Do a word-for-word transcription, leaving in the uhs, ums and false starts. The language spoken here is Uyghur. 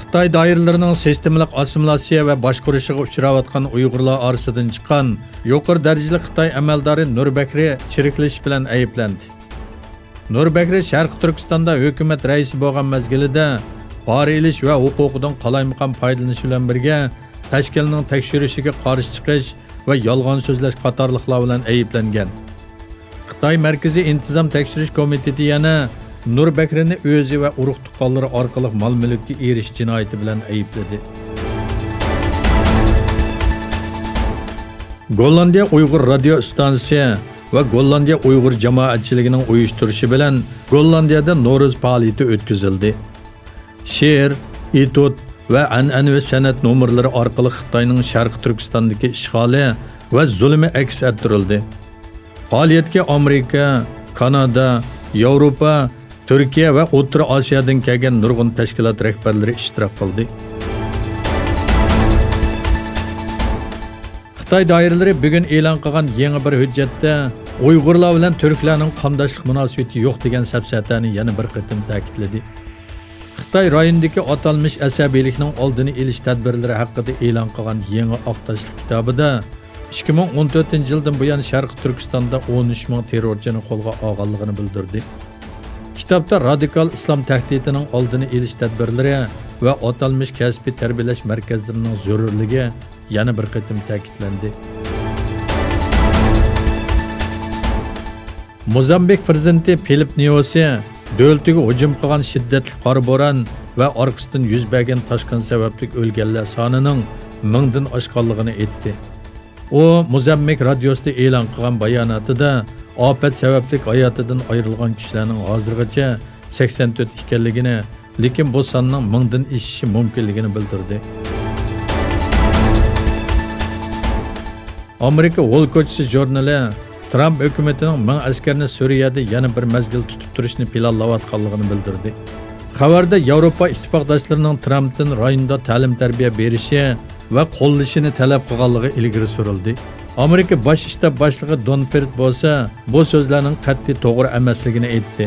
خىتاي دائىرىلىرىنىڭ سىستېمىلىق ئاسسىمىلياتسىيە ۋە باشقۇرۇشىغا ئۇچراۋاتقان ئۇيغۇرلار ئارىسىدىن چىققان يۇقىرى دەرىجىلىك خىتاي ئەمەلدارى نۇر بەكرى چىرىكلىشىش بىلەن ئەيىبلەندى. نۇر بەكرى شەرقىي تۈركىستاندا ھۆكۈمەت رەئىسى بولغان مەزگىلىدە پارا ئېلىش ۋە ھوقۇقىدىن قالايمىقان پايدىلىنىش بىلەن بىرگە، تەشكىلنىڭ تەكشۈرۈشىگە قارشى چىقىش ۋە يالغان سۆزلەش قاتارلىقلار بىلەن ئەيىبلەنگەن. خىتاي مەركىزىي ئىنتىزام تەكشۈرۈش كومىتېتى يەنە نۇر بەكرىنى ئۆزى ۋە ئۇرۇق-تۇغقانلىرى ئارقىلىق مال-مۈلۈككە ئېرىشىش جىنايىتى بىلەن ئەيىبلىدى. گوللاندىيە ئۇيغۇر رادىيو ئىستانسىسى ۋە گوللاندىيە ئۇيغۇر جامائەتچىلىكىنىڭ ئۇيۇشتۇرۇشى بىلەن گوللاندىيەدە نورۇز پائالىيىتى ئۆتكۈزۈلدى. شېئىر، ئېتيۇد ۋە ئەنئەنىۋى سەنئەت نومۇرلىرى ئارقىلىق خىتاينىڭ شەرقىي تۈركىستاندىكى ئىشغالى ۋە زۇلۇمى ئەكس ئەتتۈرۈلدى. پائالىيەتكە ئامېرىكا، كانادا، ياۋروپا، تۈركىيە ۋە ئوتتۇرا ئاسىيادىن كەلگەن نۇرغۇن تەشكىلات رەھبەرلىرى ئىشتىراك قىلدى. خىتاي دائىرىلىرى بۈگۈن ئېلان قىلغان يېڭى بىر ھۆججەتتە ئۇيغۇرلار بىلەن تۈركلەرنىڭ قامداشلىق مۇناسىۋىتى يوق دېگەن سەپسەتەنى يەنە بىر قېتىم تەكىتلىدى. خىتاي رايوندىكى ئاتالمىش ئەسەبىيلىكنىڭ ئالدىنى ئېلىش تەدبىرلىرى ھەققىدە ئېلان قىلغان يېڭى ئاق تاشلىق كىتابىدا ئىككى مىڭ ئون تۆتىنچى يىلدىن بۇيان شەرقىي تۈركىستاندا ئون ئۈچ مىڭ تېررورچىنى قولغا ئالغانلىقىنى بىلدۈردى. كىتابتا رادىكال ئىسلام تەھدىتىنىڭ ئالدىنى ئېلىش تەدبىرلىرى ۋە ئاتالمىش كەسپىي تەربىيەلەش مەركەزلىرىنىڭ زۆرۈرلۈكى يەنە بىر قېتىم تەكىتلەندى. موزامبىك پىرېزىدېنتى فىلىپ نيۇسى دۆلىتىگە ھۇجۇم قىلغان شىددەتلىك قارا بوران ۋە ئارقىسىدىن يۈز بەرگەن تاشقىن سەۋەبلىك ئۆلگەنلەر سانىنىڭ مىڭدىن ئاشقانلىقىنى ئېيتتى. ئۇ موزامبىك رادىيوسىدا ئېلان قىلغان باياناتىدا ئاپەت سەۋەبلىك ھاياتىدىن ئايرىلغان كىشىلەرنىڭ ھازىرغىچە سەكسەن تۆت ئىكەنلىكىنى، لېكىن بۇ ساننىڭ مىڭدىن ئېشىشى مۇمكىنلىكىنى بىلدۈردى. ئامېرىكا ھول كوچىسى ژۇرنىلى ترامپ ھۆكۈمىتىنىڭ مىڭ ئەسكەرنى سۈرىيەدە يەنە بىر مەزگىل تۇتۇپ تۇرۇشنى پىلانلاۋاتقانلىقىنى بىلدۈردى. خەۋەردە ياۋروپا ئىتتىپاقداشلىرىنىڭ ترامپتىن رايوندا تەلىم-تەربىيە بېرىشى ۋە قوللىشىنى تەلەپ قىلغانلىقى ئىلگىرى سۈرۈلدى. ئامېرىكا باش شتاب باشلىقى دون فىرد بولسا بۇ سۆزلەرنىڭ قەتئىي توغرا ئەمەسلىكىنى ئېيتتى.